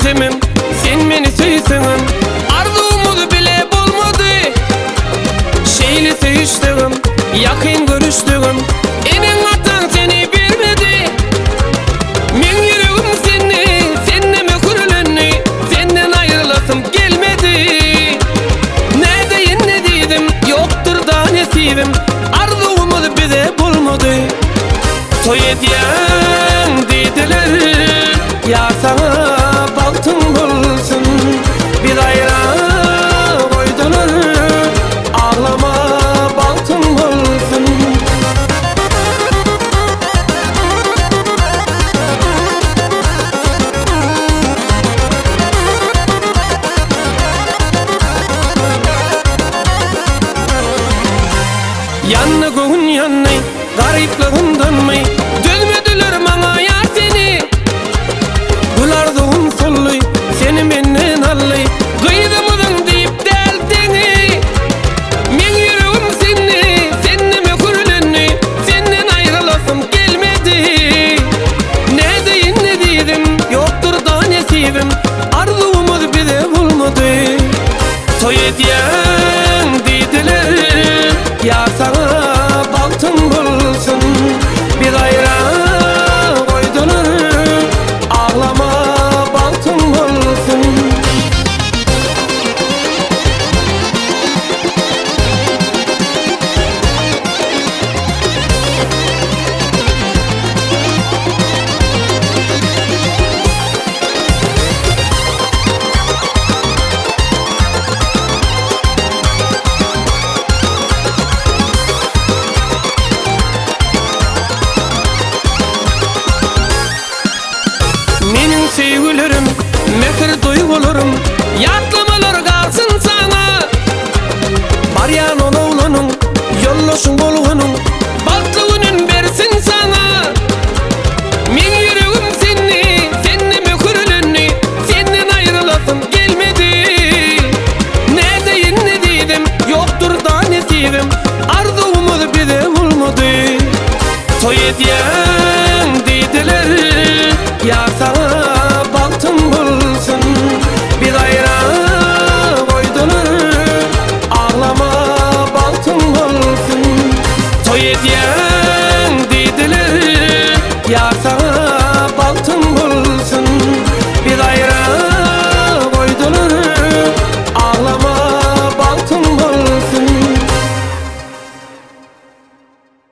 söýsemem, sen meni söýseňem, Arzuwymyz bile bolmady. Şeýle söýüşsegem, ýakyn görüşsegem, Eneň-ataň seni bermedi. Meň ýüregim sende, sende möhürlendi, Senden aýrylasym gelmedi. Nädeýin ne diýdim, ýokdur-da nesibim, Arzuwymyz bize bolmady. Toý edýäň diýdiler, ýar saňa bagtyň bolsun. Biz aýra goýdular, aglama bagtyň bolsun. Ýandy göwün ýandy, garyplygymdanmy, Dözmediler maňa ýar seni. Gül arzuwym soldy, seni menden aldy, Gyzymyzyň diýip däl deňi. Meň ýüregim sende, sende möhürlendi, Senden aýrylasym gelmedi. Nädeýin ezizim, ýokdur-da nesibim, Arzuwymyz bize bolmady. Toý edýäň diýdiler, ýar saňa bagtyň bolsun. Biz aýra goýdular, aglama bagtyň bolsun. Meniň söýgülerim, mähir duýgularym, Ýatlamalar galsyn saňa. Barýan ol oglanyň, ýoldaşyň bolganyň, Bagtly günün bersin saňa. Meň ýüregim sende, sende möhürlendi, Senden aýrylasym gelmedi. Nädeýin ezizim, ýokdur-da nesibim, Arzuwymyz bize bolmady. Toý edýäň diýdiler, ýar saňa bagtyň bolsun. Biz aýra goýdular, aglama bagtyň bolsun. Toý edýäň.